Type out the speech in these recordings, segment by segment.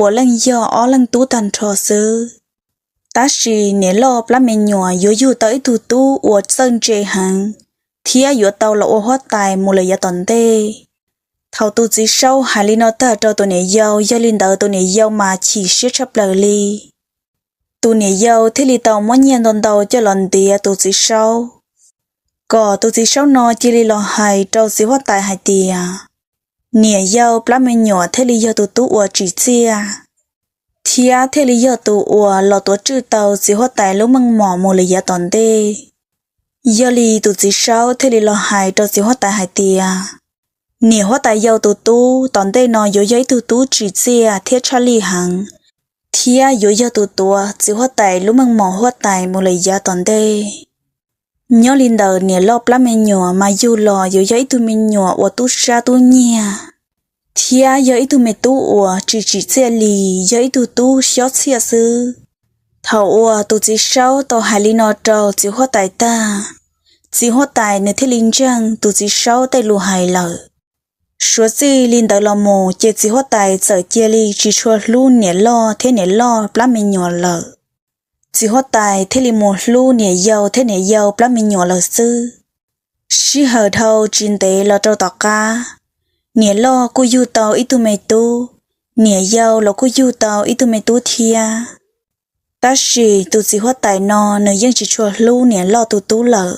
puav leej yog ob leeg tub tag nrho xwb. Tab sis niam loj plab me nyuam yuav yug tau ib tug tub uas txawj ntse heev thiab yuav tau los ua huab tais mus lawm yav tom ntej. Thaum tus txiv saub hais li no tag rau tus niam yau, yog li ntawd tus niam yau mas chim siab tshaj plaws li. Tus niam yau thiaj li tau muab nyiaj ntau ntau coj los ntiav tus txiv saub, kom tus txiv saub no cia li los hais rau txiv huab tais hais tias, niam yau plab me nyuam thiaj li yog tus tub uas tsim txiaj, thiab thiaj li yog tus uas los tuav tswj tau txiv huab tais lub meej mom mus lawm yav tom ntej. Yog li tus txiv saub thiaj li los hais rau txiv huab tais hais tias, niam huab tais yau tus tub tom ntej no yuav yog ib tug tub tsim txiaj thiab tshaj lij heev, thiab yuav yog tus tuav txiv huab tais lub meej mom huab tais mus lawm yav tom ntej. Nyob li ntawm niam loj plab me nyuam mas yug los yuav yog ib tug me nyuam uas tub sab tub nyiag, thiab yog ib tug me tub uas tsis tsim txiaj li, yog ib tug tub xyob txhiaj xwb. Thaum uas tus txiv saub tau hais li no rau txiv huab tais tag, txiv huab tais nws thiaj li ntseeg tus txiv saub tej lus hais lawm. Suav txij li ntawd los mus ces txiv huab tais txawm cia li tsis tshua hlub niam loj thiab niam loj plab me nyuam lawm. Txiv huab tais thiaj li mus hlub niam yau thiab niam yau plab me nyuam lawm xwb. Sij hawm dhau tsis ntev los rau tom qab, niam loj kuj yug tau ib tug me tub, niam yau los kuj yug tau ib tug me tub thiab. Tab sis tus txiv huab tais no nws yeej tsis tshua hlub niam loj tus tub lawm,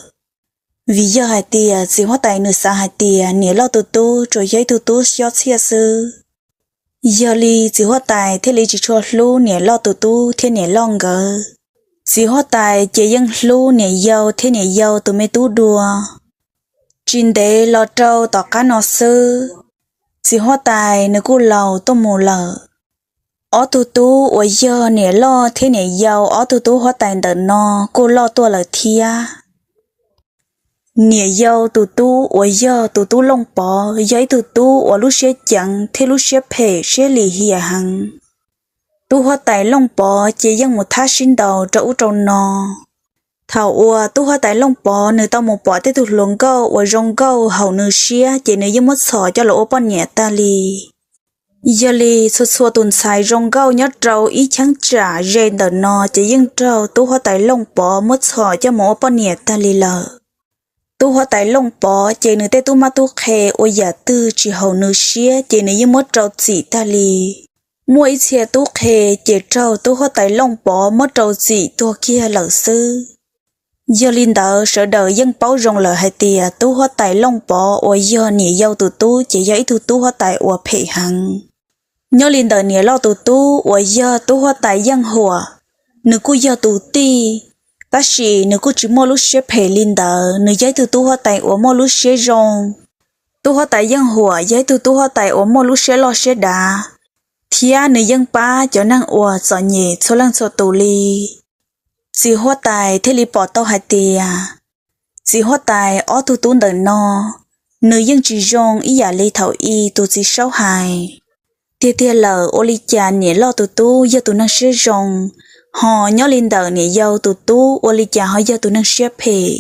vim yog hais tias txiv huab tais nws xav hais tias niam loj tus tub tsuas yog ib tug tub xyob txhiaj xwb. Yog li txiv huab tais thiaj li tsis tshua hlub niam loj tus tub thiab niam loj nkawd. Txiv huab tais ces yeej hlub niam yau thiab niam yau tus me tub dua. Tsis ntev los rau tom qab no xwb, txiv huab tais nws kuj laus tuaj mus lawm. Ob tug tub uas yog niam loj thiab niam yau ob tug tub huab tais ntawm no kuj loj tuaj lawm thiab. Niam yau tus tub uas yog tus tub Looj Pov yog ib tug tub uas lub siab ceev thiab lub siab phem siab lim hiam heev. Tub huab tais Looj Pov ces yeej mus thab sib ntaus rau ub rau no. Thaum uas tub huab tais Looj Pov nws tau mus pom tej tug hluas nkauj uas zoo nkauj haum nws siab ces nws yeej muab txhom coj los ua poj niam tag li. Yog li txhua txhua tus ntxhais zoo nkauj nyob rau ib cheeb tsam ze ntawm no ces yeej raug tub huab tais Looj Pov muab txhom coj mus ua poj niam tag li lawm. Tub huab tais Looj Pov ces nws tej tub mab tub qhe ua yam twg tsis haum nws siab ces nws yeej muab rau txim tag li. Muaj ib txhia tub qhe ces raug tub huab tais Looj Pov muab rau txim tuag kiag lawm xwb. Yog li ntawd sawv daws yeej paub zoo lawm hais tias tub huab tais Looj Pov uas yog niam yau tus tub ces yog ib tug tub huab tais uas phem heev. Nyob li ntawm niam loj tus tub uas yog tub huab tais Yeej Huam, nws kuj yog tus tij, tab sis nws kuj tsis muaj lub siab phem li ntawd, nws yog ib tug tub huab tais uas muaj lub siab zoo. Tub huab tais Yeej Huam yog ib tug tub huab tais uas muaj lub siab loj siab dav, thiab nws yeej pab cov neeg uas txom nyem txhua leej txhua tus li. Txiv huab tais thiaj li pom tau hais tias, txiv huab tais ob tug tub ntawm no, nws yeej tsis zoo ib yam li thaum ub tus txiv saub hais. Tiag tiag lawm, ua li cas niam loj tus tub yog tus neeg siab zoo, ho nyob li ntawm niam yau tus tub ua li cas ho yog tus neeg siab phem?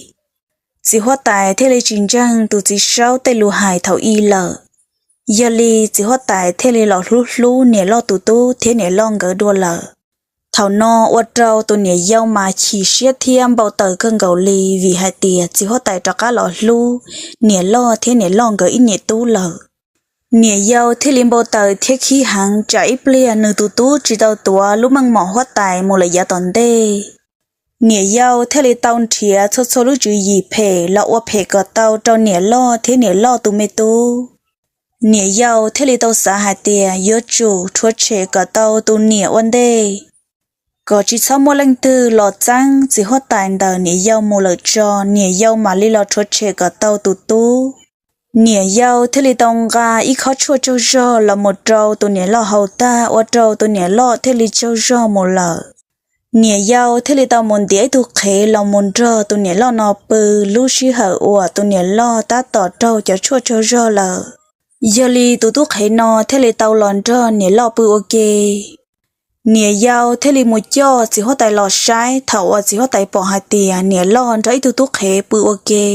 Txiv huab tais thiaj li tsis ntseeg tus txiv saub tej lus hais thaum ub lawm. Yog li txiv huab tais thiaj li los hlub hlub niam loj tus tub thiab niam loj nkawd dua lawm. Thaum no ua rau tus niam yau mas chim siab thiab npau taws kawg nkaus li, vim hais tias txiv huab tais rov qab los hlub niam loj thiab niam loj nkawd ib niam tub lawm. Niam yau thiaj li npau taws thiab khib heev, tsam ib pliag nws tus tub tsis tau tuav lub meej mom huab tais mus lawm yav tom ntej. Niam yau thiaj li tau nrhiav txhua txhua lub tswv yim phem los ua phem kom tau rau niam loj thiab niam loj tus me tub. Niam yau thiaj li tau xav hais tias yuav tsum rhuav tshem kom tau tus niam ua ntej, kom tsis txhob muaj leej twg los txeeb txiv huab tais ntawm niam yau mus lawm tso, niam yau mam li los rhuav tshem kom tau tus tub. Niam yau thiaj li tau nqa ib khob tshuaj tsaug zog los mus rau tus niam loj haus tag, ua rau tus niam loj thiaj li tsaug zog mus lawm. Niam yau thiaj li tau mus ntiav ib tug qhev los mus nrog tus niam loj no pw. Lub sij hawm uas tus niam loj tab tom raug cov tshuaj tsaug zog lawm, yog li tus tub qhev no thiaj li tau los nrog niam loj pw ua ke. Niam yau thiaj li mus coj txiv huab tais los saib, thaum uas txiv huab tais pom hais tias niam loj nrog ib tug tub qhev pw ua ke,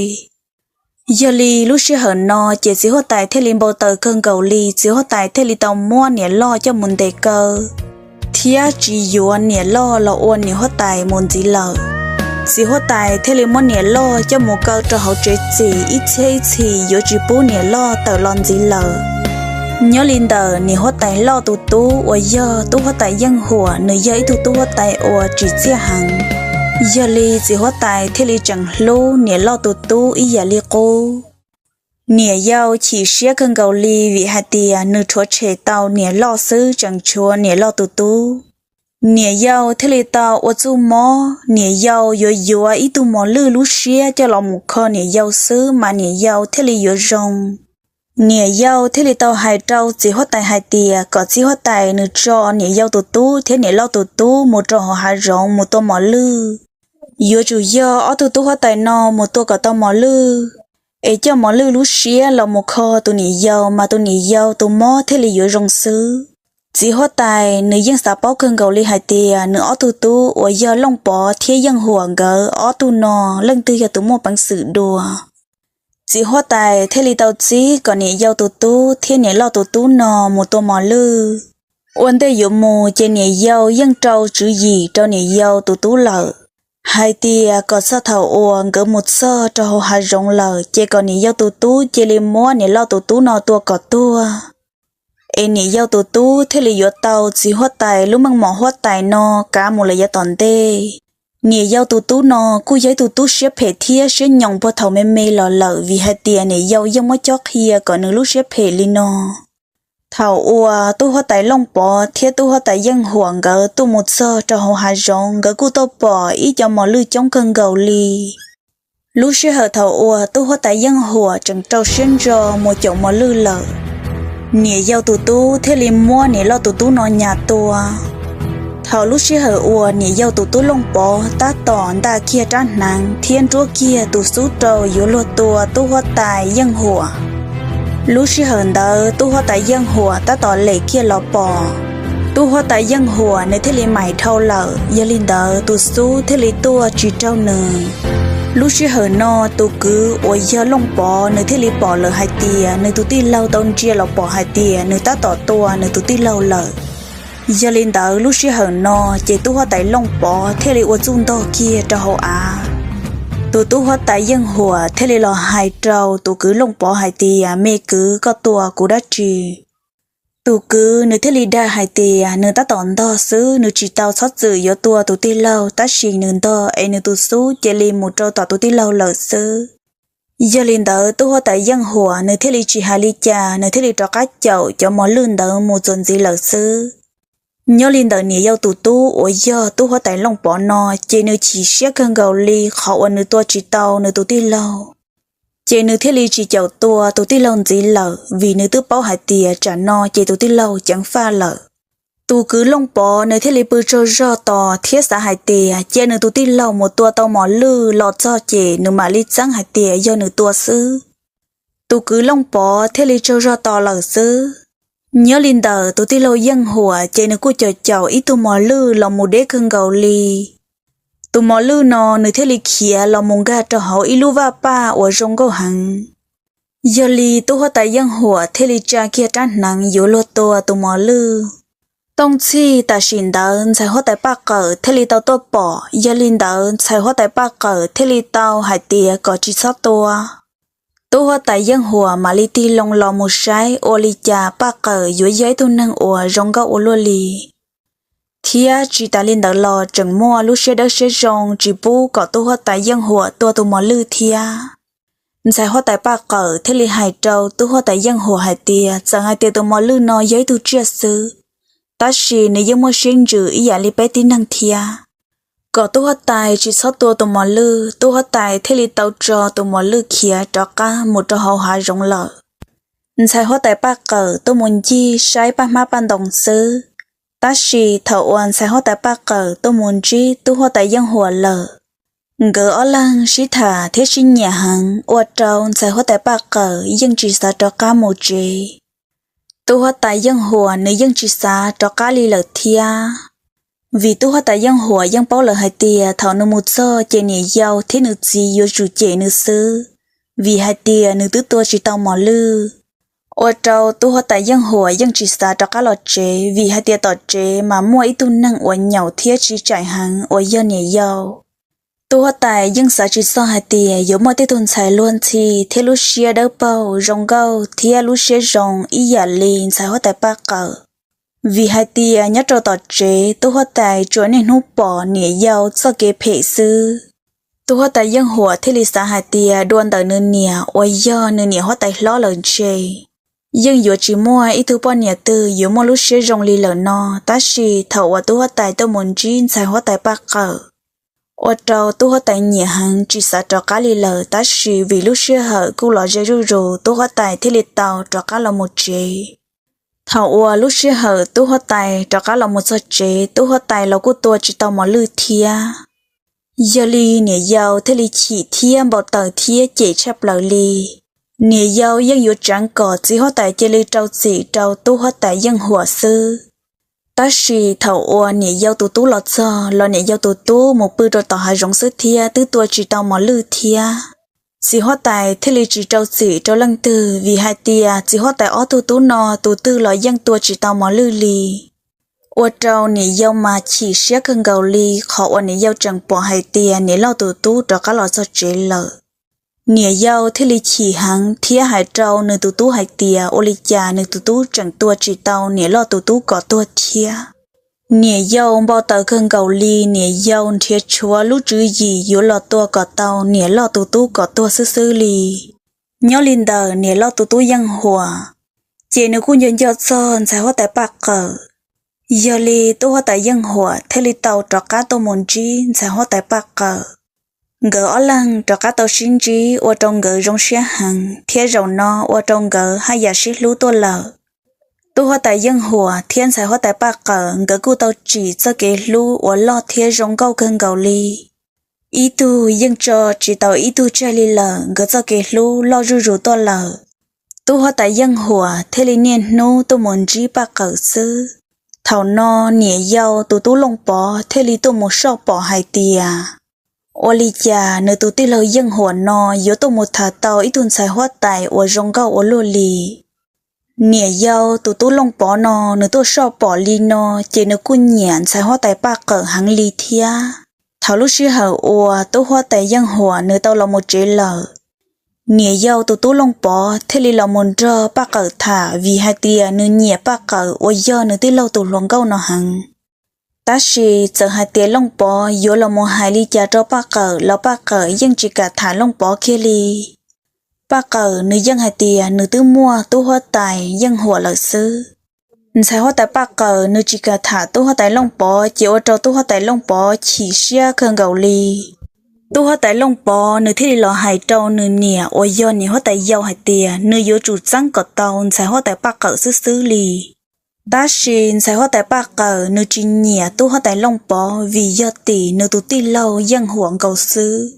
Yog li lub sij hawm no ces txiv huab tais thiaj li npau taws kawg nkaus li, txiv huab tais thiaj li tau muab niam loj coj mus ntes kaw thiab tsis yuav niam loj los ua niam huab tais mus ntxiv lawm. Txiv huab tais thiaj li muab niam loj coj mus kaw rau hauv tsev txim ib txhiab ib txhis yuav tsis pub niam loj tawm los ntxiv lawm. Nyob li ntawm niam huab tais loj tus tub uas yog tub huab tais Yeej Huam, nws yog ib tug tub huab tais uas tsim txiaj heev. Yog li txiv huab tais thiaj li tseem hlub niam loj tus tub ib yam li qub. Niam yau chim siab kawg nkaus li vim hais tias nws rhuav tshem tau niam loj xwb tseem tshuav niam loj tus tub. Niam yau thiaj li tau ua txuj mob, niam yau yuav yuav ib tug mos lwj lub siab coj los mus kho niam yau xwb mas niam yau thiaj li yuav zoo. Niam yau thiaj li tau hais rau txiv huab tais hais tias kom txiv huab tais nws tso niam yau tus tub thiab niam loj tus tub mus rau hauv hav zoov mus tua mos lwj. Yuav tsum yog ob tug tub huab tais no mus tua kom tau mos lwj, es coj mos lwj lub siab los mus kho tus niam yau mas tus niam yau tus mob thiaj li yuav zoo xwb. Txiv huab tais nws yeej xav paub kawg nkaus li hais tias nws ob tug tub uas yog Looj Pov thiab Yeej Huam nkawd ob tug no leej twg yog tus muaj peev xwm dua. Txiv huab tais thiaj li tau txib kom niam yau tus tub thiab niam loj tus tub no mus tua mos lwj. Ua ntej yuav mus ces niam yau yeej rau tswv yim rau niam yau tus tub lawm hais tias kom txog thaum uas nkawd mus txog rau hauv hav zoov lawm ces kom niam yau tus tub cia li muab niam loj tus tub no tua kom tuag, es niam yau tus tub thiaj li yuav tau txiv huab tais lub meej mom huab tais no kav mus lawm yav tom ntej. Niam yau tus tub no kuj yog ib tug tub siab phem thiab siab nyoos puag thaum me me los lawm vim hais tias niam yau yeej muab cob qhia kom nws lub siab phem li no. Thaum uas tub huab tais Looj Pov thiab tub huab tais Yeej Huam nkawd tuaj mus txog rau hauv hav zoov, nkawd kuj tuaj pom ib co mos lwj coob kawg nkaus li. Lub sij hawm thaum uas tub huab tais Yeej Huam tseem rau siab ntso mus caum mos lwj lawm, niam yau tus tub thiaj li muab niam loj tus tub no nyas tua. Thaum lub sij hawm uas niam yau tus tub Looj Pov tab tom ntaj kiag rab hneev thiab nruab kiag tus xub rau yuav luag tua tub huab tais Yeej Huam, lub sij hawm ntawd tub huab tais Yeej Huam tab tom lem kiag los pom. Tub huab tais Yeej Huam nws thiaj li maim dhau lawm, yog li ntawd tus xub thiaj li tuaj tsis raug nws. Lub sij hawm no tus kwv uas yog Looj Pov nws thiaj li pom lawm hais tias nws tus tij laug tau ntsia los pom hais tias nws tab tom tua nws tus tij laug lawm. Yog li ntawd lub sij hawm no ces tub huab tais Looj Pov thiaj li ua txuj ntog kiag rau hauv av. Tus tub huab tais Yeej Huam thiaj li los hais rau tus kwv Looj Pov hais tias, me kwv, koj tua kuv dab tsi? Tus kwv nws thiaj li dag hais tias nws tab tom ntog xwb, nws tsis tau txhob txwm yuav tua tus tij laug, tab sis nws ntog es nws tus xub cia li mus rau tom tus tij laug lawm xwb. Yog li ntawd tub huab tais Yeej Huam nws thiaj li tsis hais li cas, nws thiaj li rov qab caum cov mos lwj ntawd mus txuas ntxiv lawm xwb. Nyob li ntawm niam yau tus tub uas yog tub huab tais Looj Pov no ces nws chim siab kawg nkaus li qhov uas nws tua tsis tau nws tus tij laug. Ces nws thiaj li tsis caum tua tus tij laug ntxiv lawm vim nws twb paub hais tias tsam no ces tus tij laug ceev faj lawm. Tus kwv Looj Pov nws thiaj li pw tsaug zog tos thiab xav hais tias cia nws tus tij laug mus tua tau mos lwj los txog ces nws mam li txeeb hais tias yog nws tua xwb. Tus kwv Looj Pov thiaj li tsaug zog tos lawm xwb. Nyob li ntawm tus tij laug Yeej Huam ces nws kuj caum caum ib tug mos lwj los mus deb kawg nkaus li. Tus mos lwj no nws thiaj li khiav los mus nkag rau hauv ib lub vaj paj uas zoo nkauj heev. Yog li tub huab tais Yeej Huam thiaj li tsa kiag rab hneev yuav luag tua tus mos lwj. Tooj txhij tam sim ntawd ntxhais huab tais Paj Qawm thiaj li tau tuaj pom, yog li ntawd ntxhais huab tais Paj Qawm thiaj li tau hais tias kom tsis txhob tua. Tub huab tais Yeej Huam mam li tig loo los mus saib ua li cas Paj Qawm yuav yog ib tug neeg uas zoo nkauj ua luaj li. Thiab tsis tas li ntawd los tseem muaj lub siab dawb siab zoo tsis pub kom tub huab tais Yeej Huam tua tus mos lwj thiab. Ntxhais huab tais Paj Qawm thiaj li hais rau tub huab tais Yeej Huam hais tias txawm hais tias tus mos lwj no yog ib tug tsiaj xwb, tab sis nws yeej muaj siab ntsws ib yam li peb tib neeg thiab. Kom tub huab tais tsis txhob tua tus mos lwj, tub huab tais thiaj li tau tso tus mos lwj khiav rov qab mus rau hauv hav zoov lawm. Ntxhais huab tais Paj Qawm tuaj mus ncig saib paj hmab paj ntoo xwb, tab sis thaum uas ntxhais huab tais Paj Qawm tuaj mus ntsib tub huab tais Yeej Huam lawm, nkawd ob leeg sib tham thiab sib nyiam heev ua rau ntxhais huab tais Paj Qawm yeej tsis xav rov qab mus tsev. Tub huab tais Yeej Huam nws yeej tsis xav rov qab li lawm thiab, vim tub huab tais Yeej Huam yeej paub lawm hais tias thaum nws mus txog ces niam yau thiab nws txiv yuav tsum cem nws xwb. vim hais tias nws twb tua tsis tau mos lwj. Ua rau tub huab tais Yeej Huam yeej tsis xav rov qab los tsev, vim hais tias tom tsev mas muaj ib tug neeg uas nyaum thiab tsis tsaim heev uas yog niam yau. Tub huab tais yeej xav tsis txog hais tias yuav muaj tej tug ntxhais luag ntxhi thiab lub siab dawb paug zoo nkauj thiab lub siab zoo ib yam li ntxhais huab tais Paj Qawm. Vim hais tias nyob rau tom tsev tub huab tais tsuas niaj hnub pom niam yau txoj kev phem xwb. Tub huab tais Yeej Huam thiaj li xav hais tias dua ntawm nws niam uas yog nws niam huab tais hlob lawm ntshe yeej yuav tsis muaj ib tug poj niam twg yuav muaj lub siab zoo li lawm no. Tab sis thaum uas tub huab tais tuaj mus ntsib ntxhais huab tais Paj Qawm, ua rau tub huab tais nyiam heev tsis xav rov qab li lawm, tab sis vim lub sij hawm kuj los ze zuj zus, tub huab tais thiaj li tau rov qab los mus tsev. Thaum uas lub sij hawm tub huab tais rov qab los mus txog tsev, tub huab tais los kuj tua tsis tau mos lwj thiab. Yog li niam yau thiaj li chim thiab npau taws thiab cem tshaj plaws li. Niam yau yeej yuav tsaav kom txiv huab tais cia li rau txim rau tub huab tais Yeej Huam xwb. Tab sis thaum uas niam yau tus tub los txog los niam yau tus tub mus pw rau tom hav zoov xwb thiab twb tua tsis tau mos lwj thiab. Txiv huab tais thiaj li tsis rau txim rau leej twg, vim hais tias txiv huab tais ob tug tub no tus twg los yeej tua tsis tau mos lwj li. Ua rau niam yau mas chim siab kawg nkaus li qhov uas niam yau tseem pom hais tias niam loj tus tub rov qab los txog tsev lawm. Niam yau thiaj li chim heev thiab hais rau nws tus tub hais tias ua li cas nws tus tub tseem tua tsis tau niam loj tus tub kom tuag thiab. Niam yau npau taws kawg nkaus li, niam yau nrhiav tshuav lub tswv yim yuav los tua kom tau niam loj tus tub kom tuag xwb xwb li. Nyob li ntawm niam loj tus tub Yeej Huam, ces nws kuj nco nco txog ntxhais huab tais Paj Qawm. Yog li tub huab tais Yeej Huam thiaj li tau rov qab tuaj mus ntsib ntxhais huab tais Paj Qawm. Nkawd ob leeg rov qab tau sib ntsib ua rau nkawd zoo siab heev thiab zaum no ua rau nkawd haj yam sib hlub tuaj lawm. Tub huab tais Yeej Huam thiab ntxhais huab tais Paj Qawm nkawd kuj tau tsim txoj kev hlub uas loj thiab zoo nkauj kawg nkaus li. Ib tug yeej tso tsis tau ib tug tseg li lawm, nkawd txoj kev hlub loj zuj zus tuaj lawm. Tub huab tais Yeej Huam thiaj li niaj hnub tuaj mus ntsib Paj Qawm xwb. Thaum no niam yau tus tub Looj Pov thiaj li tuaj mus soj pom hais tias ua li cas nws tus tij laug Yeej Huam no yuav tuaj mus tham tau ib tug ntxhais huab tais uas zoo nkauj ua luaj li. Niam yau tus tub Looj Pov no nws tuaj soj pom li no, ces nws kuj nyiam ntxhais huab tais Paj Qawm heev li thiab. Thaum lub sij hawm uas tub huab tais Yeej Huam nws tau los mus tsev lawm, niam yau tus tub Looj Pov thiaj li los mus nrog Paj Qawm tham, vim hais tias nws nyiam Paj Qawm uas yog nws tij laug tus hluas nkauj no heev. Tab sis txawm hais tias Looj Pov yuav los mus hais li cas rau Paj Qawm los Paj Qawm yeej tsis kam tham Looj Pov kiag li. Paj Qawm nws yeej hais tias nws twb muaj tub huab tais Yeej Huam lawm xwb. Ntxhais huab tais Paj Qawm nws tsis kam tham tub huab tais Looj Pov, ces ua rau tub huab tais Looj Pov chim siab kawg nkaus li. Tub huab tais Looj Pov nws thiaj li los hais rau nws niam uas yog niam huab tais yau hais tias nws yuav tsum txeeb kom tau ntxhais huab tais Paj Qawm xwb xwb li. Tab sis ntxhais huab tais Paj Qawm nws tsis nyiam tub huab tais Looj Pov vim yog tim nws tus tij laug Yeej Huam nkaus xwb.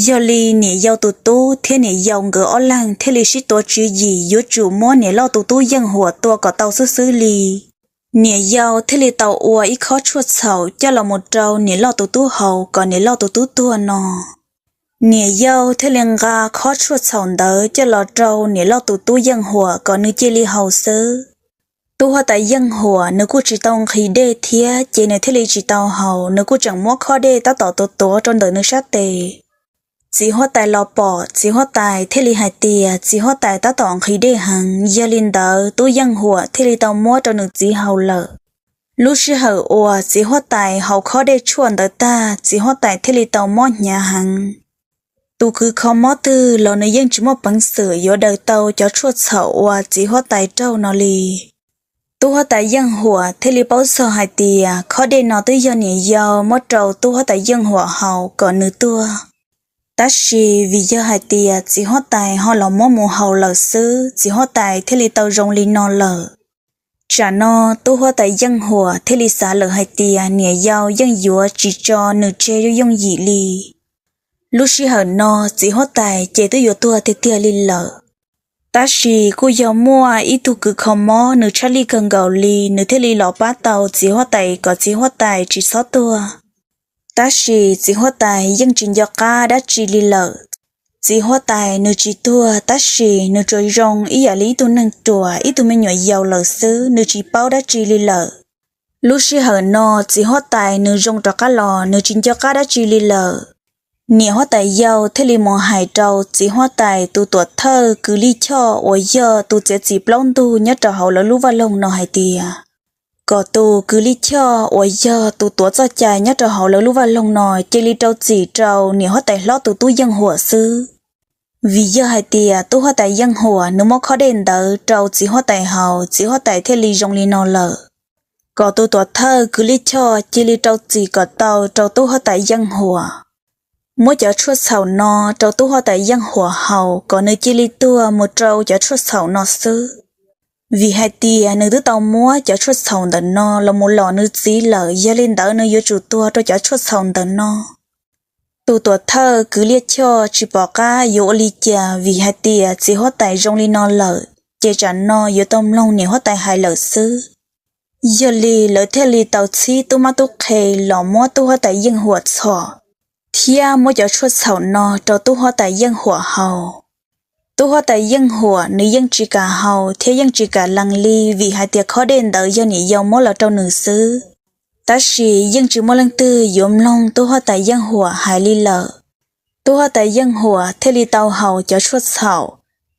Yog li niam yau tus tub thiab niam yau nkawd ob leeg thiaj li sib tuav tswv yim yuav tsum muab niam loj tus tub Yeej Huam tua kom tau xwb xwb li. Niam yau thiaj li tau ua ib khob tshuaj txhaum coj los mus rau niam loj tus tub haus kom niam loj tus tub tuag no. Niam yau thiaj li nqa khob tshuaj txhaum ntawd coj los rau niam loj tus tub Yeej Huam kom nws cia li haus xwb. Tub huab tais Yeej Huam nws kuj tsis tau nqhis dej thiab, ces nws thiaj li tsis tau haus, nws kuj tseem muab khob dej tab tom tuav tuav rau ntawm nws sab tes. Txiv huab tais los pom, txiv huab tais thiaj li hais tias txiv huab tais tab tom nqhis dej heev, yog li ntawd tub Yeej Huam thiaj li tau muab rau nws txiv haus lawm. Lub sij hawm uas txiv huab tais haus khob dej tshuaj ntawd tag, txiv huab tais thiaj li tau mob hnyav heev. Tus kws kho mob twg los nws yeej tsis muaj peev xwm yuav daws tau cov tshuaj txhaum uas txiv huab tais raug no li. Tub huab tais Yeej Huam thiaj li paub txog hais tias khob dej no twb yog niam yau muab rau tub huab tais Yeej Huam haus kom nws tuag. Tab sis vim yog hais tias txiv huab tais ho los muab mus haus lawm xwb, txiv huab tais thiaj li tau zoo li no lawm. Tsam no tub huab tais Yeej Huam thiaj li xav lawm hais tias niam yau yeej yuav tsis tso nws tseg yooj yooj yim li. Lub sij hawm no txiv huab tais ces twb yuav tuag tiag tiag li lawm. Tab sis kuj yog muaj ib tug kws kho mob nws tshaj lij kawg nkaus li, nws thiaj li los pab tau txiv huab tais kom txiv huab tais tsis txhob tuag. Tab sis txiv huab tais yeej tsis nco qab dab tsi li lawm. Txiv huab tais nws tsis tuag tab sis nws tsuas zoo ib yam li ib tug neeg ruam, ib tug me nyuam yaus lawm xwb, nws tsis paub dab tsi li lawm. Lub sij hawm no txiv huab tais nws zoo rov qab los, nws tsis nco qab dab tsi li lawm. Niam huab tais yau thiaj li mus hais rau txiv huab tais tus tuam thawj kwv Lij Choj uas yog tus txiav txim plaub ntug nyob rau hauv lawv lub vaj loog no hais tias kom tus kwv Lij Choj uas yog tus tuav txoj cai nyob rau hauv lawv lub vaj loog no cia li rau txim rau niam huab tais hlob tus tub Yeej Huam xwb. Vim yog hais tias tub huab tais Yeej Huam nws muab khob dej ntawd rau txiv huab tais haus, txiv huab tais thiaj li zoo li no lawm. Kom tus tuam thawj kwv Lij Choj cia li rau txim kom tau rau tub huab tais Yeej Huam. Muab cov tshuaj txhaum no rau tub huab tais Yeej Huam haus kom nws cia li tuag mus rau cov tshuaj txhaum no xwb. Vim hais tias nws twb tau muab cov tshuaj txhaum ntawm no los mus lom nws txiv lawm, yog li ntawd nws yuav tsum tuag rau cov tshuaj txhaum ntawm no. Tus tuam thawj kwv Lij Choj tsis pom qab yuav ua li cas, vim hais tias txiv huab tais zoo li no lawm, ces tsam no yuav tau mloog niam huab tais hais lawm xwb. Yog li lawv thiaj li tau txhib tub mab tub qhe los muab tub huab tais Yeej Huam txhom, thiab muab cov tshuaj txhaum no rau tub huab tais Yeej Huam haus. Tub huab tais Yeej Huam nws yeej tsis kam haus thiab yeej tsis kam lees li, vim hais tias khob dej ntawd yog niam yau muab los rau nws xwb. Tab sis yeej tsis muaj leej twg yuav mloog tub huab tais Yeej Huam hais li lawm. Tub huab tais Yeej Huam thiaj li tau haus cov tshuaj txhaum,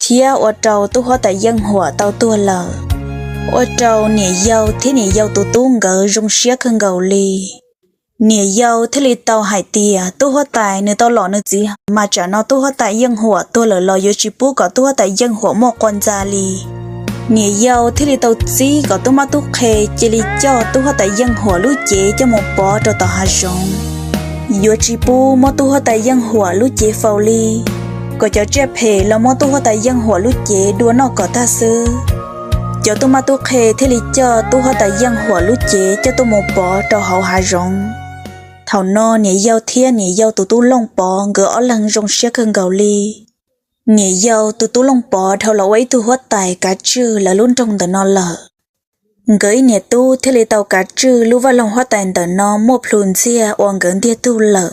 thiab ua rau tub huab tais Yeej Huam tau tuag lawm. Ua rau niam yau thiab niam yau tus tub nkawd zoo siab kawg nkaus li. Niam yau thiaj li tau hais tias tub huab tais nws tau lom nws txiv, mas tsam no tub huab tais Yeej Huam tuag lawm los yuav tsis pub kom tub huab tais Yeej Huam muaj quas ntxa li. Niam yau thiaj li tau txib kom tub mab tub qhe cia li coj tub huab tais Yeej Huam lub cev coj mus pov rau tom hav zoov. Yuav tsis pub muab tub huab tais Yeej Huam lub cev faus li, kom cov tsiaj phem los muab tub huab tais Yeej Huam lub cev dua noj kom tag xwb. Cov tub mab tub qhe thiaj li coj tub huab tais Yeej Huam lub cev coj tuaj mus pov rau hauv hav zoov. Thaum no niam yau thiab niam yau tus tub Looj Pov nkawd ob leeg zoo siab kawg nkaus li. Niam yau tus tub Looj Pov dhau los ua ib tug huab tais kav tswj lawv lub nroog ntawm no lawm. Nkawd ib niam tub thiaj li tau kav tswj lub vaj loog huab tais ntawm no muaj plhus ntxiag uas nkawd ntiag tug lawm.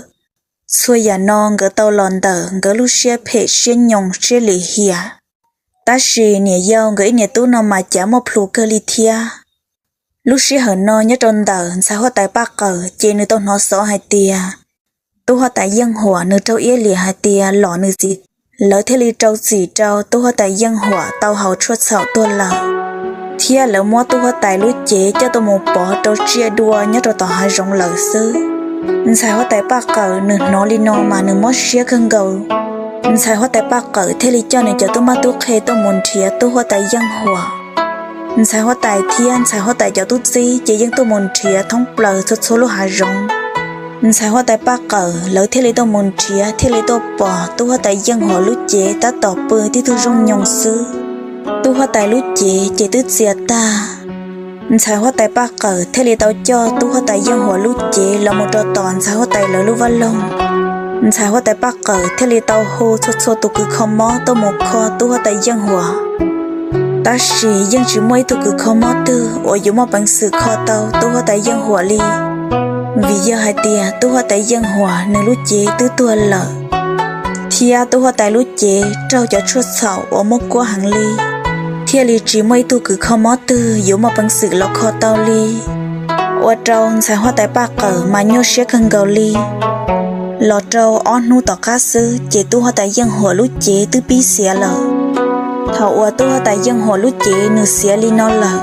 Txhua yam no nkawd tau los ntawm nkawd lub siab phem siab nyoos siab lim hiam. Tab sis niam yau nkawd ib niam tub no mas cav muaj plhus kawg li thiab. Lub sij hawm no nyob rau ntawm ntxhais huab tais Paj Qawm ces nws tau hnov xov hais tias tub huab tais Yeej Huam nws raug iab liam hais tias lom nws txiv, lawv thiaj li rau txim rau tub huab tais Yeej Huam tau haus tshuaj txhaum tuag lawm, thiab lawv muab tub huab tais lub cev coj tuaj mus pov rau tsiaj dua nyob rau tom hav zoov lawm xwb. Ntxhais huab tais Paj Qawm nws hnov li no mas nws mob siab kawg nkaus. Ntxhais huab tais Paj Qawm thiaj li coj nws cov tub mab tub qhe tuaj mus nrhiav tub huab tais Yeej Huam. Ntxhais huab tais thiab ntxhais huab tais cov tub txib ces yeej tuaj mus nrhiav thoob plaws txhua txhua lub hav zoov. Ntxhais huab tais Paj Qawm lawv thiaj li tuaj mus nrhiav thiaj li tuaj pom tub huab tais Yeej Huam lub cev tab tom pw tib tug zoo nyoos xwb. Tub huab tais lub cev ces twb txias tag. Ntxhais huab tais Paj Qawm thiaj li tau coj tub huab tais Yeej Huam lub cev los mus rau tom ntxhais huab tais lawv lub vaj loog. Ntxhais huab tais Paj Qawm thiaj li tau hu txhua txhua tus kws kho mob tuaj mus kho tub huab tais Yeej Huam. Tab sis yeej tsis muaj ib tug kws kho mob twg uas yuav muaj peev xwm kho tau tub huab tais Yeej Huam li, vim yog hais tias tub huab tais Yeej Huam nws lub cev twb tuag lawm, thiab tub huab tais lub cev raug cov tshuaj txhaum uas muaj kuab heev li, thiaj li tsis muaj ib tug kws kho mob twg yuav muaj peev xwm los kho tau li. Ua rau ntxhais huab tais Paj Qawm mas nyuaj siab kawg nkaus li. Los rau ob hnub tom qab xwb ces tub huab tais Yeej Huam lub cev twb pib xiav lawm. Thaum uas tub huab tais Yeej Huam lub cev nws xiav li no lawm,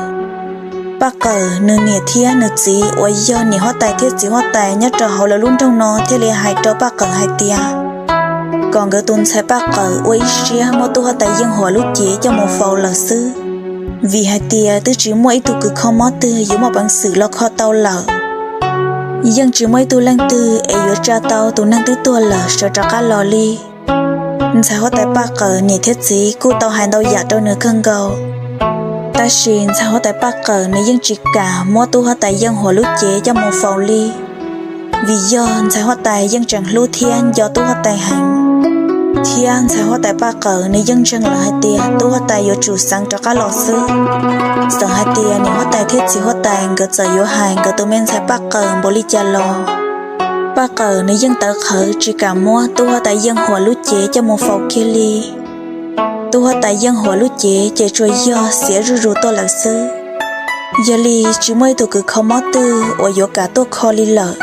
Paj Qawm nws niam thiab nws txiv uas yog niam huab tais thiab txiv huab tais nyob rau hauv lawv lub nroog no thiaj li hais rau Paj Qawm hais tias kom nkawd tus ntxhais Paj Qawm ua ib siab muab tub huab tais Yeej Huam lub cev coj mus faus lawm xwb, vim hais tias twb tsis muaj ib tug kws kho mob twg yuav muaj peev xwm los kho tau lawm. Yeej tsis muaj ib tug leej twg es yuav tsa tau tus neeg twb tuag lawm sawv rov qab los li. Ntxhais huab tais Paj Qawm niam thiab txiv kuj tau hais ntau yam rau nws kawg nkaus, tab sis ntxhais huab tais Paj Qawm nws yeej tsis kam muab tub huab tais Yeej Huam lub cev coj mus faus li. Vim yog ntxhais huab tais yeej tseem hlub thiab nco tub huab tais heev, thiab ntxhais huab tais Paj Qawm nws yeej ntseeg lawm hais tias tub huab tais yuav tsum xeev rov qab los xwb. Txawm hais tias niam huab tais thiab txiv huab tais nkawd txawm yuav hais nkawd tus me ntxhais Paj Qawm npaum li cas los, Paj Qawm nws yeej tawv qhawv tsis kam muab tub huab tais Yeej Huam lub cev coj mus faus kiag li. Tub huab tais Yeej Huam lub cev ces tsuas yog xiav zuj zus tuaj lawm xwb. Yog li tsis muaj ib tug kws kho mob twg uas yuav kam tuaj kho li lawm.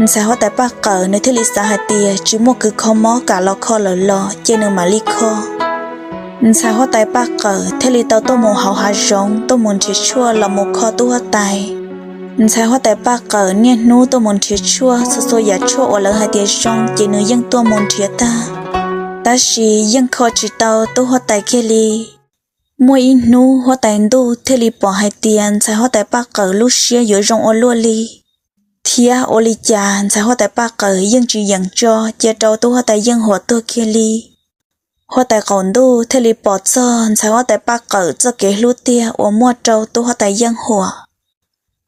Ntxhais huab tais Paj Qawm nws thiaj li xav hais tias tsis muaj kws kho mob kam los kho lawm los ces nws mam li kho. Ntxhais huab tais Paj Qawm thiaj li tau tuaj mus hauv hav zoov tuaj mus nrhiav tshuaj los mus kho tub huab tais. Ntxhais huab tais Paj Qawm niaj hnub tuaj mus nrhiav tshuaj, txhua txhua yam tshuaj uas lawv hais tias zoo ces nws yeej tuaj mus nrhiav tag, tab sis yeej kho tsis tau tub huab tais kiag li. Muaj ib hnub huab tais Ntuj thiaj li pom hais tias ntxhais huab tais Paj Qawm lub siab yuav zoo ua luaj li, thiab ua li cas ntxhais huab tais Paj Qawm yeej tsis yeem tso cia rau tub huab tais Yeej Huam tuag kiag li. Huab tais Qaum Ntuj thiaj li pom txog ntxhais huab tais Paj Qawm txoj kev hlub tiag uas muaj rau tub huab tais Yeej Huam.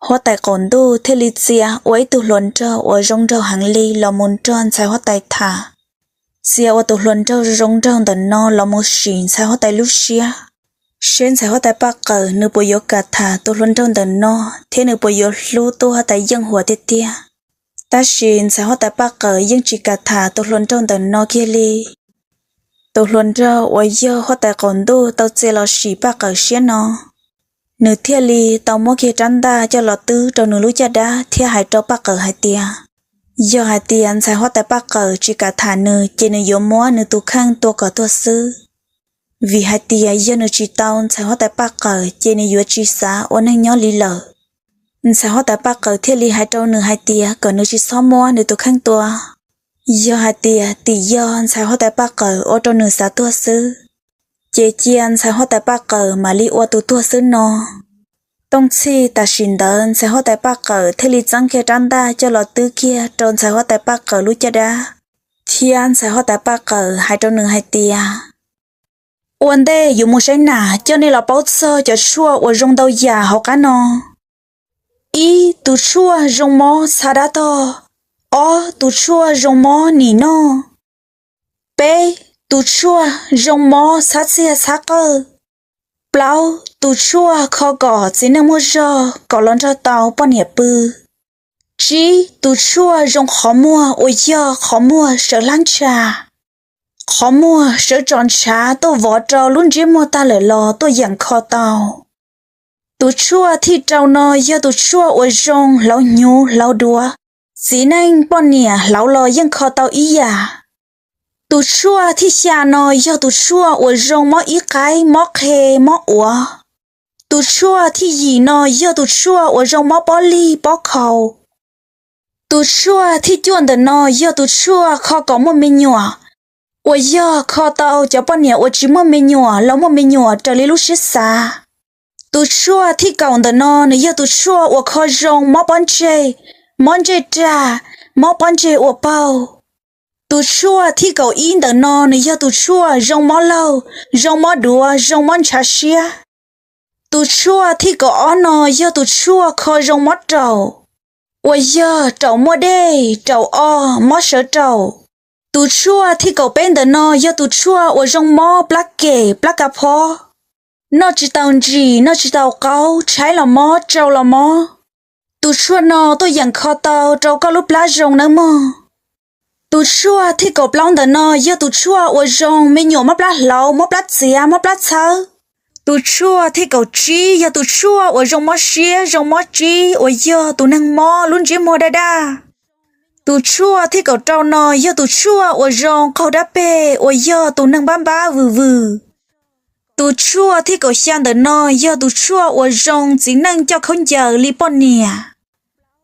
Huab tais Qaum Ntuj thiaj li txia ua ib tug hluas nraug uas zoo nraug heev li los mus nrog ntxhais huab tais tham. Txia ua tus hluas nraug zoo nraug ntawm no los mus sim ntxhais huab tais lub siab, seb ntxhais huab tais Paj Qawm nws puas yuav kam tham tus hluas nraug ntawm no thiab nws puas yuav hlub tub huab tais Yeej Huam tiag tiag. Tab sis ntxhais huab tais Paj Qawm yeej tsis kam tham tus hluas nraug ntawm no kiag li. Tus hluas nraug uas yog huab tais Qaum Ntuj tau txia los sim Paj Qawm siab no, nws thiaj li tau muab kiag rab ntaj coj los twb rau nws lub caj dab thiab hais rau Paj Qawm hais tias, yog hais tias ntxhais huab tais Paj Qawm tsis kam tham nws ces nws yuav muab nws tus kheej tua kom tuag xwb. Vim hais tias yog nws tsis tau ntxhais huab tais Paj Qawm ces nws yuav tsis xav ua neeg nyob li lawm. Ntxhais huab tais Paj Qawm thiaj li hais rau nws hais tias kom nws tsis txhob muab nws tus kheej tua. Yog hais tias tim yog ntxhais huab tais Paj Qawm ua rau nws xav tuag xwb, ces cia ntxhais huab tais Paj Qawm mam li ua tus tuag xwb no. Tooj txhij tam sim ntawd ntxhais huab tais Paj Qawm thiaj li txeeb kiag rab ntaj coj los twb kiag rau ntxhais huab tais Paj Qawm lub caj dab, thiab ntxhais huab tais Paj Qawm hais rau nws hais tias, ua ntej yuav mus saib nas, coj nej los paub txog cov tshuaj uas zoo ntau yam hauv qab no. Ib, tus tshuaj zoo mob txha dab tog. Ob, tus tshuaj zoo mob nim noj. Peb, tus tshuaj zoo mob txhab txiag txhab qawj. Plaub, tus tshuaj kho kom txiv neej muaj zog kom los nrog tau poj niam pw. Tsib, tus tshuaj zoo qhov muag uas yog qhov muag sawv hlab ntsha, qhov muag sawv tso ntshav tuaj vov rau lub ntsiab muag tag lawm los tuaj yeem kho tau. Tus tshuaj thib rau no yog tus tshuaj uas zoo hlauv hnyuv hlauv duav, txiv neej poj niam hlauv los yeej kho tau ib yam. Tus tshuaj thib xya no yog tus tshuaj uas zoo mob ib qaib, mob qhe, mob uav. Tus tshuaj thib yim no yog tus tshuaj uas zoo mob pob lig pob khau. Tus tshuaj thib cuaj ntawm no yog tus tshuaj kho kom muaj me nyuam, uas yog kho tau cov poj niam uas tsis muaj me nyuam los muaj me nyuam raws li lub siab xav. Tus tshuaj thib kaum ntawm no nws yog tus tshuaj uas kho zoo mob pob ntseg, mob ntsej rag, mob pob ntseg ua paug. Tus tshuaj thib kaum ib ntawm no nws yog tus tshuaj zoo mob laug, zoo mob duav, zoo mob ntshav siab. Tus tshuaj thib kaum ob no yog tus tshuaj kho zoo mob raum, uas yog raum muaj dej, raum o, mob sawv raum. Tus tshuaj thib kaum peb ntawm no yog tus tshuaj uas zoo mob plab kem plab ka phob, noj tsis tau ntsim noj tsis tau qaub, tshaib los mob tsau los mob. Tus tshuaj no tuaj yeem kho tau rau koj lub plab zoo nawb mog. Tus tshuaj thib kaum plaub ntawm no yog tus tshuaj uas zoo me nyuam mob plab hlauv, mob plab txiav, mob plab txhawb. Tus tshuaj thib kaum tsib yog tus tshuaj uas zoo mob siab zoo mob tsib uas yog tus neeg mob lub ntsiab muag daj daj. Tus tshuaj thib kaum rau no yog tus tshuaj uas zoo qaug dab peg uas yog tus neeg npab npab vwm vwm. Tus tshuaj thib kaum xya ntawm no yog tus tshuaj uas zoo txiv neej coj khaub ncaws li poj niam.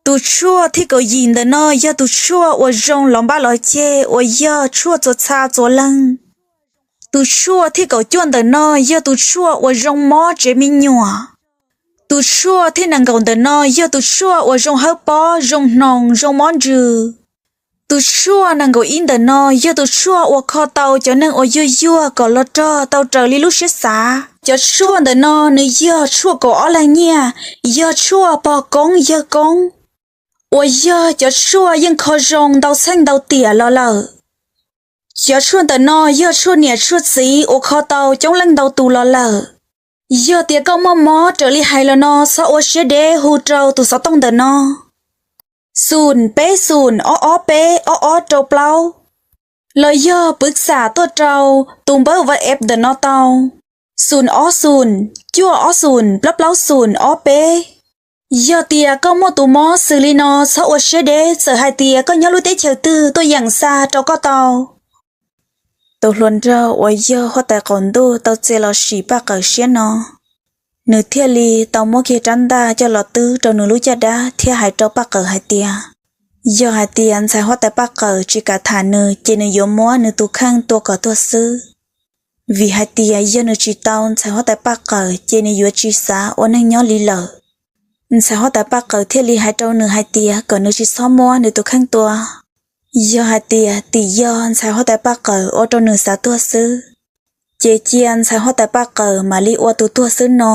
Tus tshuaj thib kaum yim ntawm no yog tus tshuaj uas zoo lov npab lov ceg uas yog tshuaj txuas txha txuas leeg. Tus tshuaj thib kaum cuaj ntawm no yog tus tshuaj uas zoo mob tsev me nyuam. Tus tshuaj thib nees nkaum ntawm no yog tus tshuaj uas zoo hawb pob, zoo hnoos, zoo mob ntsws. Tus tshuaj nees nkaum ib ntawm no yog tus tshuaj uas kho tau cov neeg uas yuag yuag kom los rog tau raws li lub siab xav. Cov tshuaj ntawm no nws yog tshuaj kaum ob leeg nyiaj, yog tshuaj pog koob yawg koob, uas yog cov tshuaj yeej kho zoo ntau txheej ntau tiam los lawm. Cov tshuaj ntawm no yog tshuaj niam tshuaj txiv uas kho tau coob leej ntau tus los lawm. Yog tias koj muaj mob raws li hais los no, txhob ua siab deb hu rau tus xov tooj ntawm no. xoom peb xoom ob ob peb ob ob rau plaub, los yog pwv xam tuaj rau tus npawb WhatsApp ntawm no tau: xoom ob xoom cuaj ob xoom plaub plaub xoom ob peb. Yog tias koj muaj tus mob xws li no, txhob ua siab deb, txawm hais tias koj nyob lub teb chaws twg tuaj yeem xa rau koj tau. Tus hluas nraug uas yog huab tais qaum ntuj tau txia los sim Paj Qawm siab no, nws thiaj li tau muab kiag rab ntaj coj los twb rau nws lub caj dab thiab hais rau Paj Qawm hais tias, yog hais tias ntxhais huab tais Paj Qawm tsis kam tham nws ces nws yuav muab nws tus kheej tua kom tuag xwb. Vim hais tias yog nws tsis tau ntxhais huab tais Paj Qawm ces nws yuav tsis xav ua neej nyob li lawm. Ntxhais huab tais Paj Qawm thiaj li hais rau nws hais tias kom nws tsis txhob muab nws tus kheej tua. Yog hais tias tim yog ntxhais huab tais Paj Qawm ua rau nws xav tuag xwb, ces cia ntxhais huab tais Paj Qawm mam li ua tus tuag xwb no.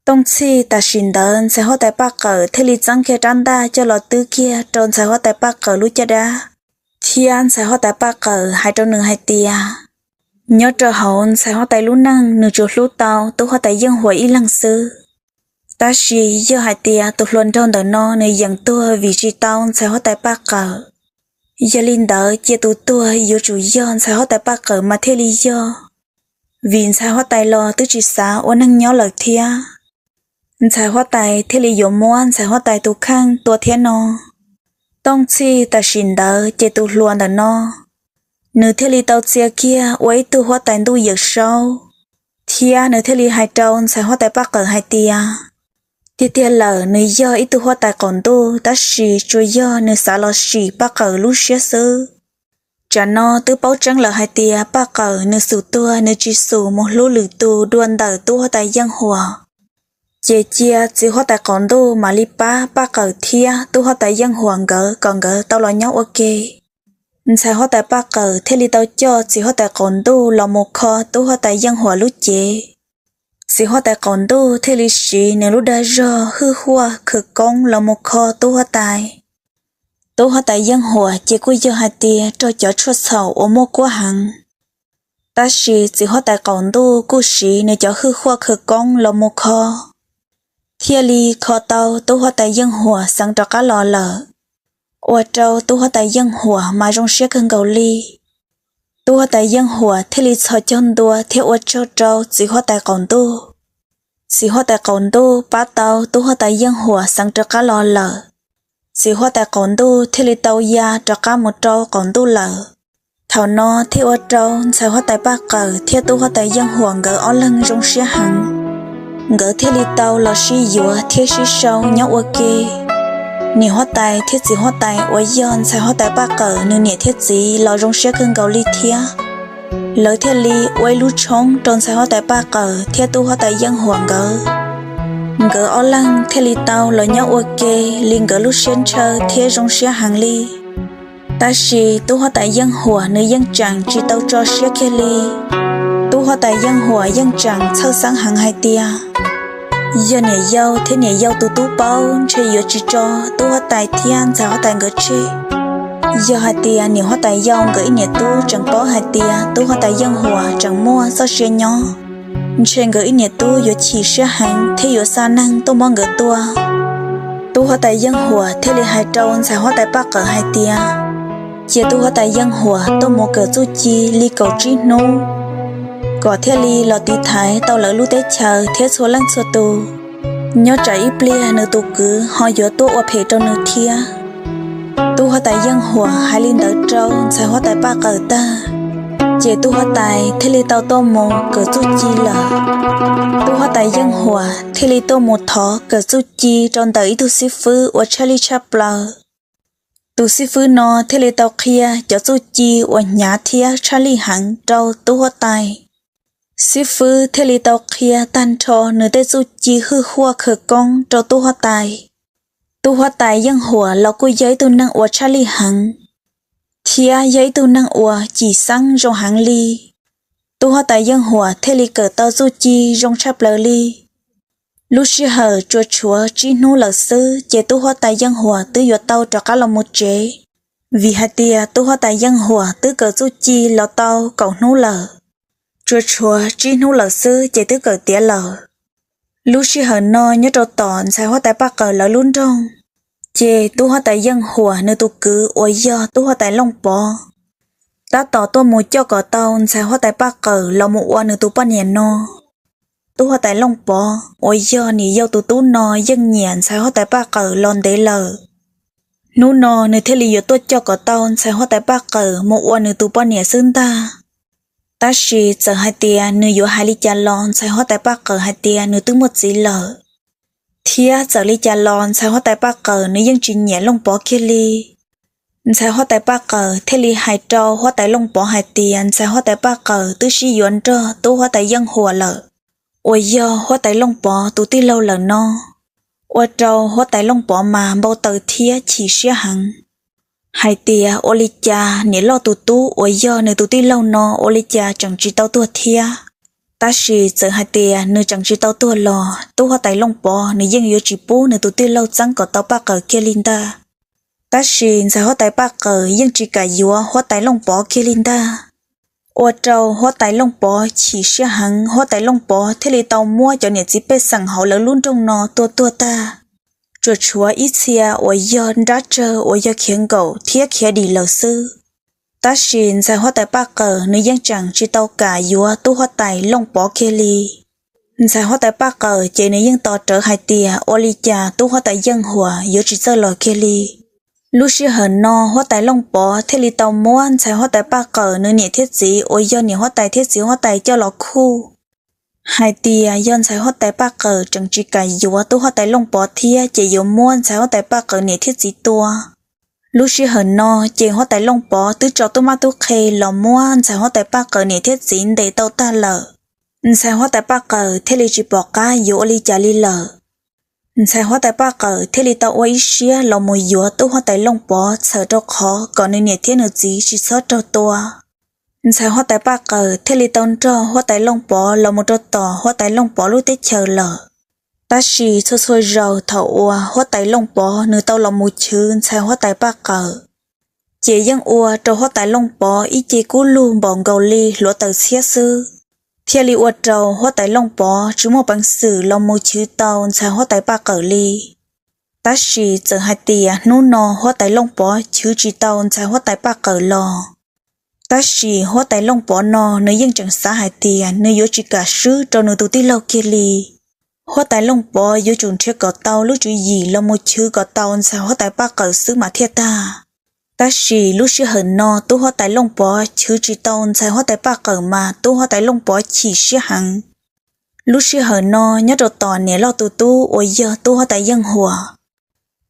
Tooj txhij tam sim ntawd ntxhais huab tais Paj Qawm thiaj li txeeb kiag rab ntaj coj los twb kiag rau ntxhais huab tais Paj Qawm lub caj dab, thiab ntxhais huab tais Paj Qawm hais rau nws hais tias, nyob rau hauv ntxhais huab tais lub neej nws tsuas hlub tau tub huab tais Yeej Huas ib leeg xwb. Tab sis yog hais tias tus hluas nraug ntawm no nws yeem tuag vim tsis tau ntxhais huab tais Paj Qawm, yog li ntawd cia tus tuag yuav tsum yog ntxhais huab tais Paj Qawm mas thiaj li yog, vim ntxhais huab tais los twb tsis xav ua neej nyob lawm thiab. Ntxhais huab tais thiaj li yuav muab ntxhais huab tais tus kheej tua thiab no. Tooj txhij tam sim ntawd ces tus hluas ntawm no, nws thiaj li tau txia kiag ua ib tug huab tais ntuj Yawm Saub, thiab nws thiaj li hais rau ntxhais huab tais Paj Qawm hais tias, tiag tiag lawm nws yog ib tug huab tais qaum ntuj tab sis tsuas yog nws xav los sim Paj Qawm lub siab xwb. Tsam no twb paub tseeb lawm hais tias Paj Qawm nws xum tuag nws tsis xum mus hlub lwm tus dua ntawm tub huab tais Yeej Huas, ces cia txiv huab tais qaum ntuj mam li pab Paj Qawm thiab tub huab tais Yeej Huas nkawd kom nkawd tau los nyob ua ke. Ntxhais huab tais Paj Qawm thiaj li tau coj txiv huab tais qaum ntuj los mus kho tub huab tais Yeej Huas lub cev. Txiv huab tais qaum ntuj thiaj li siv nws lub dag zog hwj huaj khawv koob los mus kho tub huab tais. Tub huab tais Yeej Huas ces kuj yog hais tias raug cov tshuaj txhaum uas muaj kuab heev, tab sis txiv huab tais qaum ntuj kuj siv nws cov hwj huaj khawv koob los mus kho, thiaj li kho tau tub huab tais Yeej Huas xeev rov qab los lawm, ua rau tub huab tais Yeej Huas mas zoo siab kawg nkaus li. Tub huab tais Yeej Huas thiaj li txhos caug ntua thiab ua tsaug rau txiv huab tais qaum ntuj. Txiv huab tais qaum ntuj pab tau tub huab tais Yeej Huas xeev rov qab los lawm. Txiv huab tais qaum ntuj thiaj li tau ya rov qab mus rau qaum ntuj lawm. Thaum no thiaj ua rau ntxhais huab tais Paj Qawm thiab tub huab tais Yeej Huas nkawd ob leeg zoo siab heev, nkawd thiaj li tau los sib yuav thiab sib sau nyob ua ke. Niam huab tais thiab txiv huab tais uas yog ntxhais huab tais Paj Qawm nws niam thiab txiv los zoo siab kawg nkaus li thiab. Lawv thiaj li ua ib lub tshoob rau ntxhais huab tais Paj Qawm thiab tub huab tais Yeej Huas nkawd. Nkawd ob leeg thiaj li tau los nyob ua ke li nkawd lub siab ntshaw thiab zoo siab heev li. Tab sis tub huab tais Yeej Huas nws yeej tseem tsis tau tso siab kiag li. Tub huab tais Yeej Huas yeej tseem txhawj xeeb heev hais tias, yog niam yau thiab niam yau tus tub paub ntshe yuav tsis tso tub huab tais thiab ntxhais huab tais nkawd tseg. Yog hais tias niam huab tais yau nkawd ib niam tub tseem paub hais tias tub huab tais Yeej Huas tseem muaj txoj sia nyob, ntshe nkawd ib niam tub yuav chim siab heev thiab yuav xa neeg tuaj muab nkawd tua. Tub huab tais Yeej Huas thiaj li hais rau ntxhais huab tais Paj Qawm hais tias, cia tub huab tais Yeej Huas tuaj mus kawm txuj ci li kaum tsib hnub, kom thiaj li los tiv thaiv tau lawv lub teb chaws thiab txhua leej txhua tus. Nyob tsam ib pliag nws tus kwv ho yuav tuaj ua phem rau nws thiab. Tub huab tais Yeej Huas hais li ntawd rau ntxhais huab tais Paj Qawm tag, ces tub huab tais thiaj li tau tuaj mus kawm txuj ci lawm. Tub huab tais Yeej Huas thiaj li tuaj mus thov kawm txuj ci rau ntawm ib tug xib fwb uas tshaj lij tshaj plaws. Tus xib fwb no thiaj li tau qhia cov txuj ci uas hnyav thiab tshaj lij heev rau tub huab tais. Xib fwb thiaj li tau qhia tag nrho nws tej txuj ci hwj huaj khawv koob rau tub huab tais. Tub huab tais Yeej Huas los kuj yog ib tug neeg uas tshaj lij heev, thiab yog ib tug neeg uas cim xeeb zoo heev li. Tub huab tais Yeej Huas thiaj li kawm tau txuj ci zoo tshaj plaws li. Lub sij hawm tsuas tshuav tsib hnub lawm xwb ces tub huab tais Yeej Huas twb yuav tau rov qab los mus tsev, vim hais tias tub huab tais Yeej Huas twb kawm txuj ci los tau kaum hnub lawm. Tsuas tshuav tsib hnub lawm xwb ces twb kawm tiav lawm. Lub sij hawm no nyob rau tom ntxhais huab tais Paj Qawm lawv lub nroog, Ces tub huab tais Yeej Huam nws tus kwv uas yog tub huab tais Looj Pov tab tom tuaj mus coj kom tau ntxhais huab tais Paj Qawm los mus ua nws tus poj niam no. Tub huab tais Looj Pov uas yog niam yau tus tub no yeej nyiam ntxhais huab tais Paj Qawm los ntev lawm. Hnub no nws thiaj li yuav tuaj coj kom tau ntxhais huab tais Paj Qawm mus ua nws tus poj niam xwb ntag. Tab sis txawm hais tias nws yuav hais li cas los ntxhais huab tais Paj Qawm hais tias nws twb muaj txiv lawm. Thiab txawm li cas los ntxhais huab tais Paj Qawm nws yeej tsis nyiam Looj Pov kiag li. Ntxhais huab tais Paj Qawm thiaj li hais rau huab tais Looj Pov hais tias ntxhais huab tais Paj Qawm twb sib yuav nrog tub huab tais Yeej Huam lawm, uas yog huab tais Looj Pov tus tij laug lawm no. Ua rau huab tais Looj Pov mas npau taws thiab chim siab heev, hais tias ua li cas niam loj tus tub uas yog nws tus tij laug no ua li cas tseem tsis tau tuag thiab. Tab sis txawm hais tias nws tseem tsis tau tuag los tub huab tais Looj Pov nws yeej yuav tsis pub nws tus tij laug txeeb kom tau Paj Qawm kiag li ntag. Tab sis ntxhais huab tais Paj Qawm yeej tsis kam yuav huab tais Looj Pov kiag li ntag. Ua rau huab tais Looj Pov chim siab heev, huab tais Looj Pov thiaj li tau muab cov niam txiv pej xeem hauv lawv lub nroog no tua tuag tag, tsuas tshuav ib txhia uas yog nrab tsawg uas yog khiav nkaum thiab khiav dim lawm xwb. Tab sis ntxhais huab tais Paj Qawm nws yeej tseem tsis tau kam yuav tub huab tais Looj Pov kiag li. Ntxhais huab tais Paj Qawm ces nws yeej tos rawv hais tias ua li cas tub huab tais Yeej Huam yuav tsis txawj los kiag li. Lub sij hawm no huab tais Looj Pov thiaj li tau muab ntxhais huab tais Paj Qawm nws niam thiab txiv uas yog niam huab tais thiab txiv huab tais coj los khuj, hais tias yog ntxhais huab tais Paj Qawm tseem tsis kam yuav tub huab tais Looj Pov thiab ces yuav muab ntxhais huab tais Paj Qawm niam thiab txiv tua. Lub sij hawm no ces huab tais Looj Pov twb tso tub mab tub qhe los muab ntxhais huab tais Paj Qawm niam thiab txiv ntes tau tag lawm. Ntxhais huab tais Paj Qawm thiaj li tsis pom qab yuav ua li cas li lawm. Ntxhais huab tais Paj Qawm thiaj li tau ua ib siab los mus yuav tub huab tais Looj Pov txhawm rau qhov kom nws niam thiab nws txiv tsis txhob raug tua. Ntxhais huab tais Paj Qawm thiaj li tau nrog huab tais Looj Pov los mus rau tom huab tais Looj Pov lub teb chaws lawm. Tab sis txhua txhua zaus thaum uas huab tais Looj Pov nws tau los mus chwv ntxhais huab tais Paj Qawm, ces yeej ua rau huab tais Looj Pov ib ce kub lug npaum nkaus li hluav taws txhiab xwb, thiaj li ua rau huab tais Looj Pov tsis muaj peev xwm los mus chwv tau ntxhais huab tais Paj Qawm li. Tab sis txawm hais tias hnub no huab tais Looj Pov chwv tsis tau ntxhais huab tais Paj Qawm los, tab sis huab tais Looj Pov no nws yeej tseem xav hais tias nws yuav tsis kam swb rau nws tus tij laug kiag li. Huab tais Looj Pov yuav tsum nrhiav kom tau lub tswv yim los mus chwv kom tau ntxhais huab tais Paj Qawm xwb mas thiaj tag. Tab sis lub sij hawm no tub huab tais Looj Pov chwv tsis tau ntxhais huab tais Paj Qawm mas tub huab tais Looj Pov chim siab heev. Lub sij hawm no nyob rau tom niam loj tus tub uas yog tub huab tais Yeej Huam,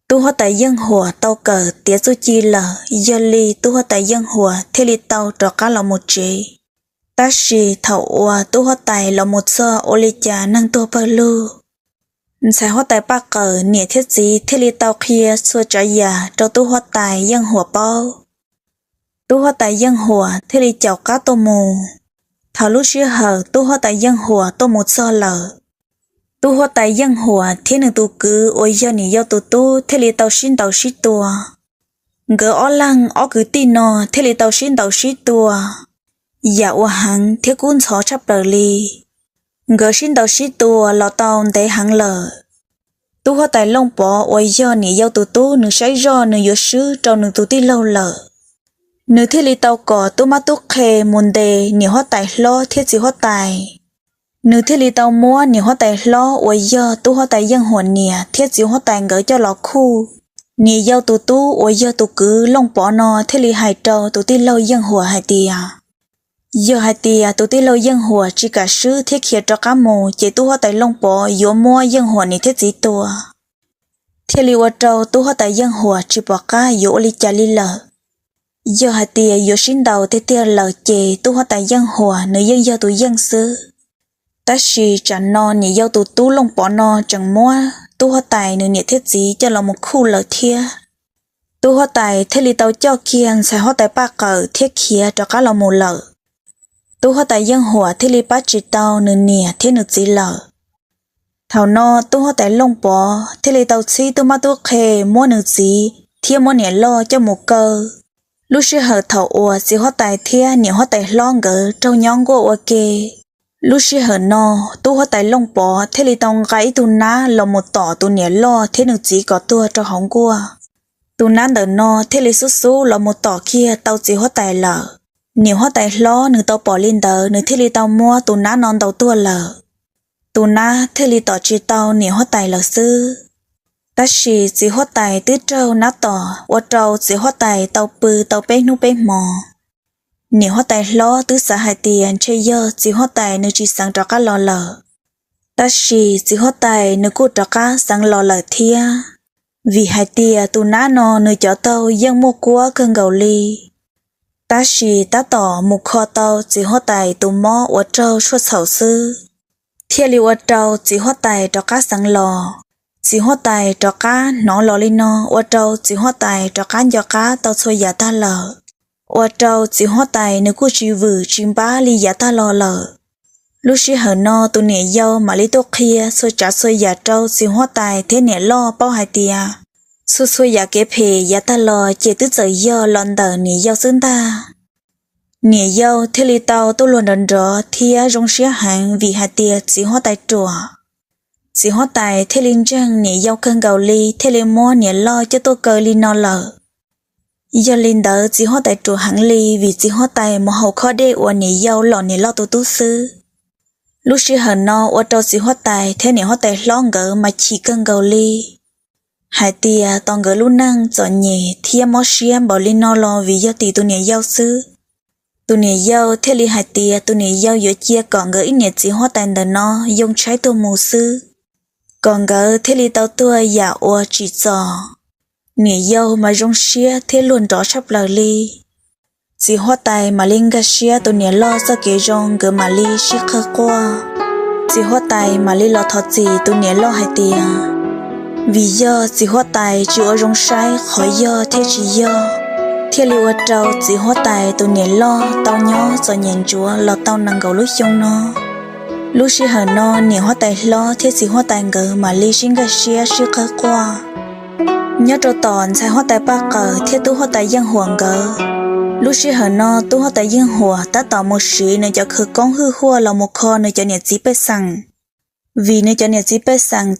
tub huab tais Yeej Huam tau kawm tiav txuj ci lawm, yog li tub huab tais Yeej Huam thiaj li tau rov qab los mus tsev. Tab sis thaum uas tub huab tais los mus txog ua li cas neeg tuag pawg lug, ntxhais huab tais Paj Qawm niam thiab txiv thiaj li tau qhia txhua tsav yam rau tub huab tais Yeej Huam paub. Tub huab tais Yeej Huam thiaj li caum qab tuaj mus. Thaum lub sij hawm tub huab tais Yeej Huam tuaj mus txog lawm, tub huab tais Yeej Huam thiab nws tus kwv uas yog niam yau tus tub thiaj li tau sib ntaus sib tua. Nkawd ob leeg ob kwv tij no thiaj li tau sib ntaus sib tua yam uas heev thiab kub ntxhov tshaj plaws li. Nkawd sib ntaus sib tua los tau ntev heev lawm. Tub huab tais Looj Pov uas yog niam yau tus tub nws saib zoj nws yuav swb rau nws tus tij laug lawm, nws thiaj li tau kom tub mab tub qhe mus ntes niam huab tais hlob thiab txiv huab tais. Nws thiaj li tau muab niam huab tais hlob uas yog tub huab tais Yeej Huam niam thiab txiv huab tais nkawd coj los khuj. Niam yau tus tub uas yog tus kwv Looj Pov no thiaj li hais rau tus tij laug Yeej Huam hais tias, yog hais tias tus tij laug Yeej Huam tsis kam swb thiab khiav rov qab mus ces tub huab tais Looj Pov yuav muab Yeej Huam niam thiab txiv tua. Thiaj li ua rau tub huab tais Yeej Huam tsis pom qab yuav ua li cas li lawm. Yog hais tias yuav sib ntaus tiag tiag lawm ces tub huab tais Yeej Huam nws yeej yog tus yeej xwb. Tab sis tsam no niam yau tus tub Looj Pov no tseem muab tub huab tais nws niam thiab txiv coj los mus khuj lawm thiab. Tub huab tais thiaj li tau coj kiag ntxhais huab tais Paj Qawm thiab khiav rov qab los mus lawm. Tub huab tais Yeej Huam thiaj li pab tsis tau nws niam thiab nws txiv lawm. Thaum no tub huab tais Looj Pov thiaj li tau txhib tub mab tub qhe muab nws txiv thiab muab niam loj coj mus kaw. Lub sij hawm thaum uas txiv huab tais thiab niam huab tais hlob nkawd raug nyob nkuaj ua ke, Lub sij hawm no, tub huab tais Looj Pov thiaj li tau nqa ib tug nab los mus tom tus niam loj thiab nws txiv kom tuag rau hauv nkuaj. Tus nab ntawm no thiaj li xub xub los mus tom kiag tau txiv huab tais lawm. Niam huab tais hlob nws tau pom li ntawd, nws thiaj li tau muab tus nab no ntaus tuag lawm. Tus nab thiaj li tom tsis tau niam huab tais lawm xwb. Tab sis txiv huab tais twb raug nab tom ua rau txiv huab tais tau pw tau peb hnub peb hmo. Niam huab tais hlob twb xav hais tias ntshe yog txiv huab tais nws tsis xeev rov qab los lawm. Tab sis txiv huab tais nws kuj rov qab xeev los lawm thiab, vim hais tias tus nab no nws cov taug yeej muaj kuab kawg nkaus li. Tab sis tab tom mus kho tau txiv huab tais tus mob uas raug tshuaj txhaum xwb, thiaj li ua rau txiv huab tais rov qab xeev los. Txiv huab tais rov qab hnov los li no ua rau txiv huab tais rov qab nco qab tau txhua yam tag lawm, ua rau txiv huab tais nws kuj tsis vwm tsis npab li yav tag los lawm. Lub sij hawm no tus niam yau mam li tuaj qhia txhua tsav txhua yam rau txiv huab tais thiab niam loj paub hais tias txhua txhua yam kev phem yav tag los ces twb txawm yog los ntawm niam yau xwb ntag. Niam yau thiaj li tau tuaj luag nrov nrov thiab zoo siab heev vim hais tias txiv huab tais ruam. Txiv huab tais thiaj li ntseeg niam yau kawg nkaus li thiaj li muab niam loj coj tuaj kaw li no lawm. Yog li ntawd txiv huab tais ruam heev li vim txiv huab tais mus haus khob dej uas niam yau lom niam loj tus tub xwb. Lub sij hawm no ua rau txiv huab tais thiab niam huab tais hlob nkawd mas chim kawg nkaus li, hais tias tos nkawd lub neej txom nyem thiab mob siab npaum li no los vim yog tim tus niam yau xwb. Tus niam yau thiaj li hais tias tus niam yau yuav cia kom nkawd ib niam txiv huab tais ntawm no yoo tshaib tuag mus xwb, kom nkawd thiaj li tau tuag yam uas tsim txom. Niam yau mas zoo siab thiab luag nrov tshaj plaws li. Txiv huab tais mam li nkag siab tus niam loj txoj kev zoo, nkawd mam li sib qawg quaj. Txiv huab tais mam li los thov txim tus niam loj hais tias, vim yog txiv huab tais tsis ua zoo saib qhov yog thiab tsis yog, thiaj li ua rau txiv huab tais tus niam loj tau nyob txom nyem ntsuav los tau nees nkaum lub xyoo no. Lub sij hawm no niam huab tais hlob thiab txiv huab tais nkawd mam li sib nkag siab sib qawg quaj. Nyob rau tom ntxhais huab tais Paj Qawm thiab tub huab tais Yeej Huam nkawd, lub sij hawm no tub huab tais Yeej Huam tab tom mus siv nws cov khawv koob hwj huaj los mus kho nws cov niam txiv pej xeem. Vim nws cov niam txiv pej xeem